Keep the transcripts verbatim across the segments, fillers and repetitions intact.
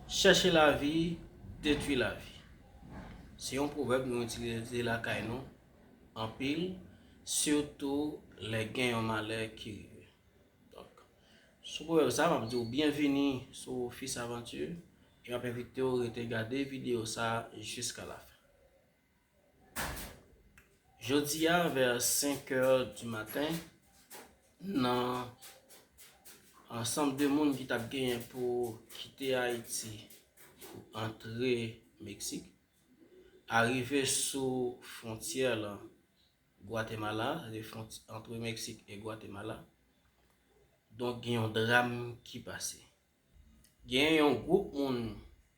Chèche lavi, detwi lavi. Se yon pwovèb nou itilize lakay nou anpil, sitou lè gen yon malè ki rive. Donk, sou pwovèb sa, m ap di w byenvini sou Fils Aventure e m ap envite w rete gade videyo sa jiska lafen. Jodi a, vè senk è di maten, nan ansanm de moun ki t ap genyen pou kite Ayiti pou antre Meksik, arive sou fwontyè lan Gwatemala, se fwonty- antre Meksik e Gwatemala. Donk, gen yon dram ki pase. Gen yon gwoup moun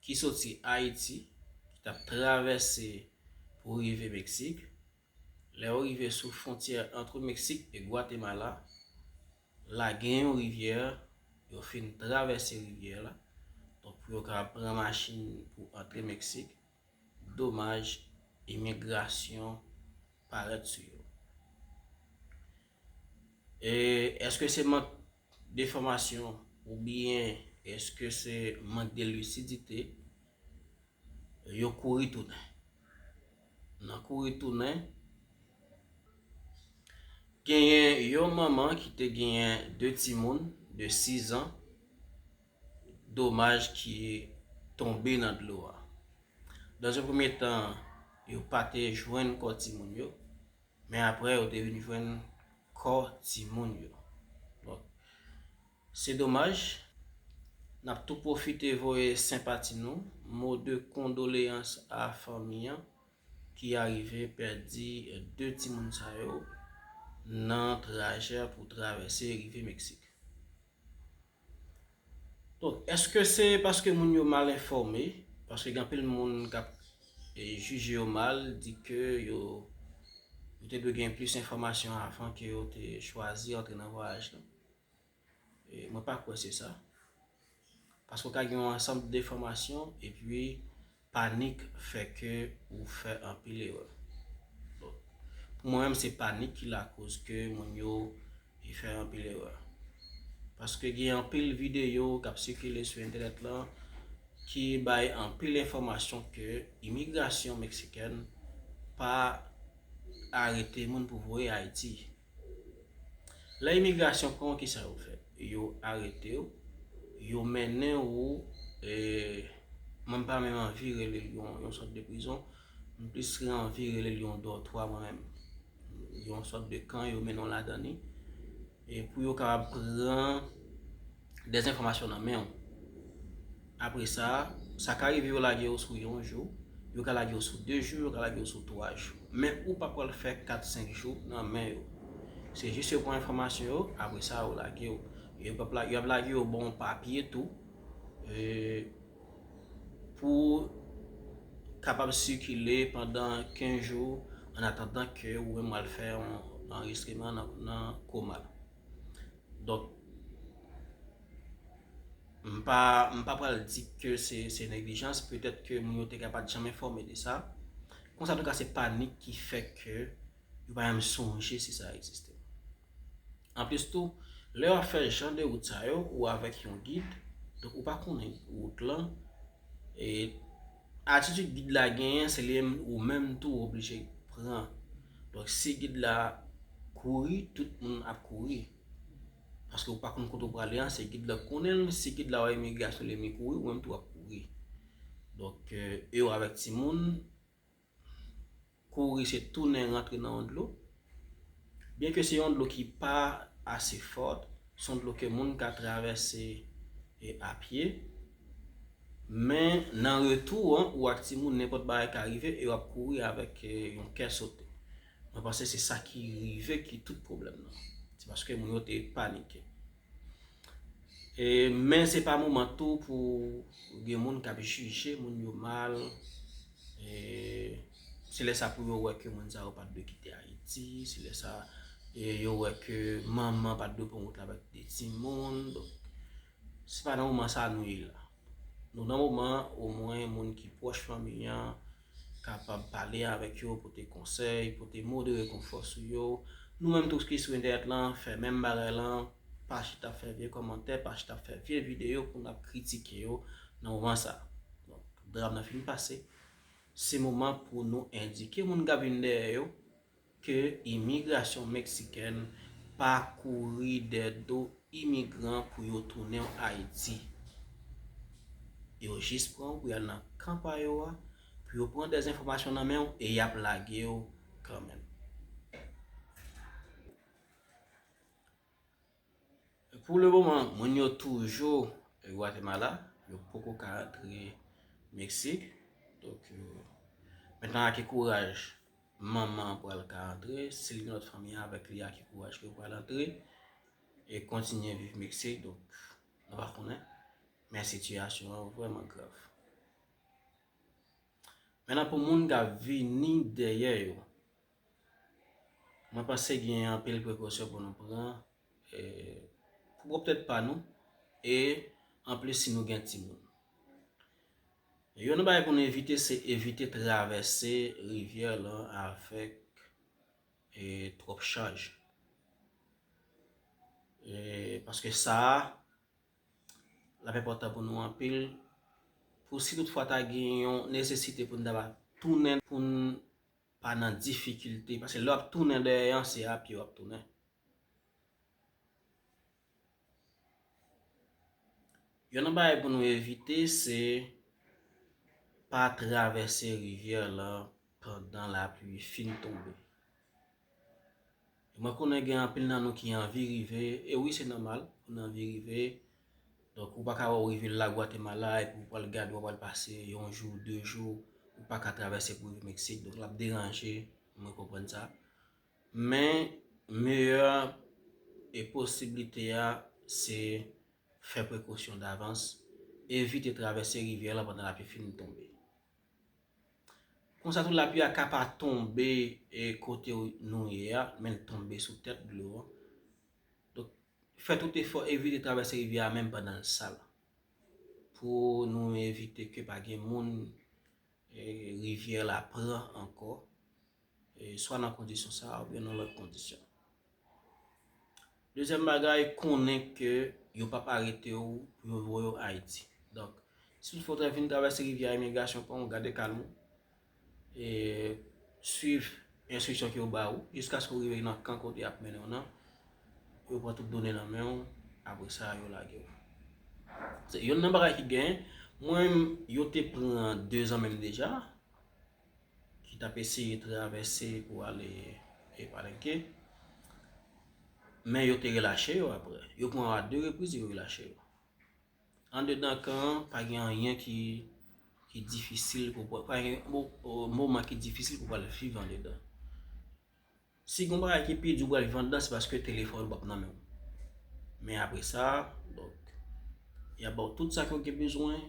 ki soti Ayiti, ki t ap travèse pou rive Meksik. Lè yo rive sou fwontyè ant Meksik e Gwatemala, la gen yon rivyè, yo fin travèse rivyè la. Donk, pou yo kapab pran machin pou antre Meksik, domaj, imigrasyon parèt sou yo. E èske se mank de fòmasyon oubyen èske se mank de lisidite? Yo kouri tounen. Nan kouri tounen, genyen yon manman ki te genyen de timoun de sis an, domaj ki tonbe nan dlo a. Dans un premier temps, yo pa te jwenn kò timoun yo, men apre yo te vin jwenn kò timoun yo. Donk, se domaj, n ap tou pwofite voye senpati nou, mo de kondoleyans a fanmi an ki arive pèdi de timoun sa yo nan trajè pou travèse rive Meksik. Donk, èske se paske moun yo mal enfòme? Paske gen anpil moun k ap e, jije yo mal, di ke yo, yo te dwe gen plis enfòmasyon avan ke yo te chwazi antre nan vwayaj lan. E, mwen pa kwè se sa. Paske w ka gen yon ansanm de enfòmasyon epi panik fè ke ou fè anpil erè. Donk, pou mwen menm, se panik ki lakoz ke moun yo e fè anpil erè. Paske gen anpil videyo k ap sikile sou entènèt lan ki bay anpil enfòmasyon ke imigrasyon meksikèn pa arete moun pou voye Ayiti. Lè imigrasyon pran w, kisa yo fè? Yo arete w, yo mennen w, e, mwen m pa menm anvi rele l yon, yon sòt de prizon, m plis anvi rele l yon dòtwa mwen menm. Yon sòt de kan yo mennen w ladan li, e pou yo kapab pran dèzenfòmasyon nan men w. Apre sa, sa ka rive yo lage w sou yon jou, yo ka lage w sou de jou, yo ka lage w sou twa jou. Men ou pa pral fè kat, senk jou nan men yo. Se jis yo pran enfòmasyon yo, apre sa yo lage w. Yo p ap la-, yo ap lage w bon papye tou, e, pou kapab sikile pandan kenz jou, an atandan ke ou menm w al fè yon anrejistreman nan, nan koma. Donk, m pa, m pa pral di ke se, se neglijans, petèt ke moun yo te ka pa t janm enfòme de sa. Konsa, antouka, se panik ki fè ke yo pa menm sonje si sa egziste. Anplis tou, lè w ap fè jan de wout sa yo, ou avèk yon gid, donk ou pa konnen wout lan, e atitid gid la genyen, se li menm ou menm tou w oblije pran. Donk, si gid la kouri, tout moun ap kouri. Paske ou pa konn kote w prale an, se gid la k konnen l, si gid la wè imigrasyon li menm li kouri, ou menm tou w ap kouri. Donk, e, e w avèk timoun, kouri se tounen rantre nan yon dlo. Byenke se yon dlo ki pa ase fòt, se yon dlo ke moun ka travèse, e, a pye. Men nan retou an, ou ak timoun, nenpòt bagay ka rive e w ap kouri avèk, e, yon kè sote. Mwen panse se sa ki rive ki tout pwoblèm nan. Se paske moun yo te panike. E, men se pa moman tou pou gen moun k ap jije moun yo mal. E, se lè sa pou yo wè ke moun sa yo pa t dwe kite Ayiti, se lè sa, e, yo wè ke manman pa t dwe pran wout la avèk de timoun. Donk, se pa nan moman sa nou ye la. Nou nan moman, omwen, moun ki pwòch fanmi an kapab pale avèk yo, pote konsèy, pote mo de rekonfò sou yo. Nou menm tou ki sou entènèt lan, fè menm bagay lan, pa chita ap fè vye kòmantè, pa chita ap fè vye videyo pou n ap kritike yo, nan moman sa. Donk, dram nan fin pase. Se moman pou nou endike moun k ap vin dèyè yo ke imigrasyon meksikèn pa kouri dèyè do imigran pou yo tounen w Ayiti. Yo jis pran w pou y al nan kan pa yo a, pou yo pran dèz enfòmasyon nan men w e y ap lage w kanmenm. Pou le moman, moun yo toujou Gwatemala, yo poko ka antre Meksik. Donk, euh, mentnan, a ki kouraj manman an pral ka antre, si l gen lòt fanmi an avèk li, a ki kouraj ke yo pral antre e kontinye viv Meksik. Donk, nou pa konnen, men sitiyasyon an vrèman grav. Mentnan, pou moun k ap vini dèyè yo, mwen panse gen anpil prekosyon pou nou pran, e, pou pwòptèt pa nou, e anplis si nou gen timoun. Youn nan bagay pou nou evite, se evite travèse rivyè lan avèk, e, twòp chaj. E, paske sa a, l ap enpòtan pou nou anpil, pou si toutfwa ta gen yon nesesite pou n ta va tounen, pou n pa nan difikilte, paske lè w ap tounen dèyè an, se a pye w ap tounen. Youn nan bagay pou nou evite, se pa travèse rivyè lan pandan lapli fin tonbe. Mwen konnen gen anpil nan nou ki anvi rive, e wi, se nòmal pou n anvi rive. Donk, ou pa ka wè w rive la Gwatemala epi w pral gade w pral pase yon jou, de jou, ou pa ka travèse pou rive Meksik. Donk, l ap deranje, mwen konprann sa. Men, meyè e posiblite a, se fè prekosyon davans, evite travèse rivyè lan pandan lapli fin tonbe. Konsa tou, lapli a ka pa tonbe, e, kote nou ye a, men l tonbe sou tèt dlo an. Donk, fè tout efò, evite travèse rivyè a menm pandan l sal. Pou nou evite ke pa gen moun, e, rivyè la pran ankò, e, swa nan kondisyon sa a oubyen nan lòt kondisyon. Dezyèm bagay, konnen ke yo p ap arete w pou yo voye w Ayiti. Donk, si toutfwa w ta vin travèse rivyè a, imigrasyon pran w, gade kalm ou, e swiv enstriksyon ke yo ba ou, jiskaske w rive nan kan kote y ap mennen w nan, yo pran tout done nan men w, apre sa, yo lage w. Se youn nan bagay ki genyen, mwen, yo te pran de zan menm deja, ki t ap eseye travèse pou ale, e, Palenke. Men yo te relache yo apre. Yo pran yo a de repriz, yo relache yo. Andedan kan an, pa gen anyen ki, ki difisil pou, pa gen mo-, moman ki difisil pou pral viv andedan. Si gen bagay ki pi di w pral viv anndan, se paske telefòn ou p ap nan men w. Men apre sa, donk, y ap ba w tout sa ke w gen bezwen.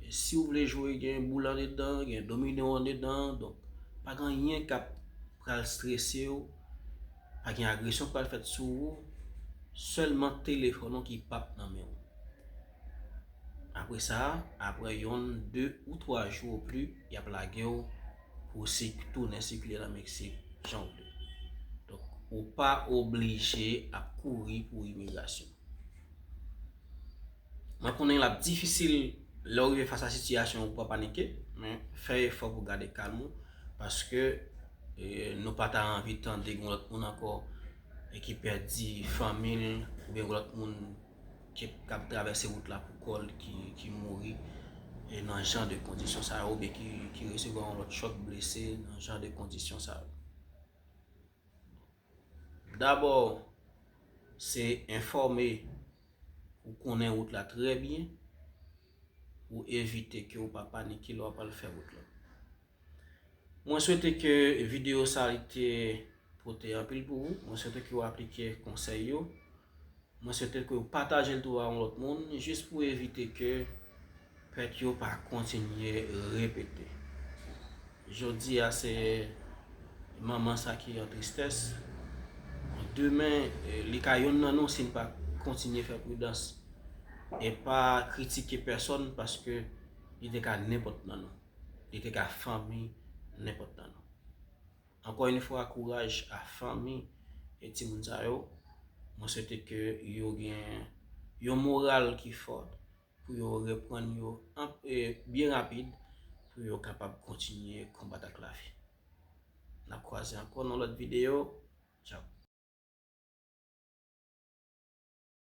E si w vle jwe, gen boul andedan, gen domino andedan. Donk, pa gen anyen k ap pral strese w. Pa gen agresyon k pral fèt sou ou. Sèlman telefòn ou ki p ap nan men w. Apre sa, apre yonn, de ou twa jou o pli, y ap lage w pou w si-, tounen sikile nan Meksik jan w vle. Donk, ou pa oblije ap kouri pou imigrasyon. Mwen konnen l ap difisil lè w rive fas a sitiyasyon ou pa panike, men fè efò pou gade kalm ou, paske, e, nou pa ta anvi tande gen lòt moun ankò, e, ki pèdi fanmi l, oubyen gen lòt moun ki, k ap travèse wout la pou kò l, ki, ki mouri, e, nan jan de kondisyon sa yo, oubyen ki, ki resevwa yon lòt chòk, blese nan jan de kondisyon sa yo. Dabò, se enfòme ou konnen wout la trè byen, pou evite ke ou pa panike lè w ap al fè wout la. Mwen swete ke videyo sa a li te pote anpil pou ou. Mwen swete ke w aplike konsèy yo. Mwen swete ke w pataje l tou a yon lòt moun, jis pou evite ke pèt yo pa kontinye repete. Jodi a, se manman sa ki an tristès. Demen, eh, li ka yonn nan nou si n pa kontinye fè pridans e pa kritike pèsonn, paske li te ka nenpòt nan nou. Li te ka fanmi nenpòt nan nou. Ankò yon fwa, kouraj a fanmi e timoun sa yo. Mwen swete ke yo gen yon moral ki fò, pou yo reprann yo an- e, byen rapid, pou yo kapab kontinye konbat ak lavi. N ap kwaze ankò nan lòt videyo. Tchaw.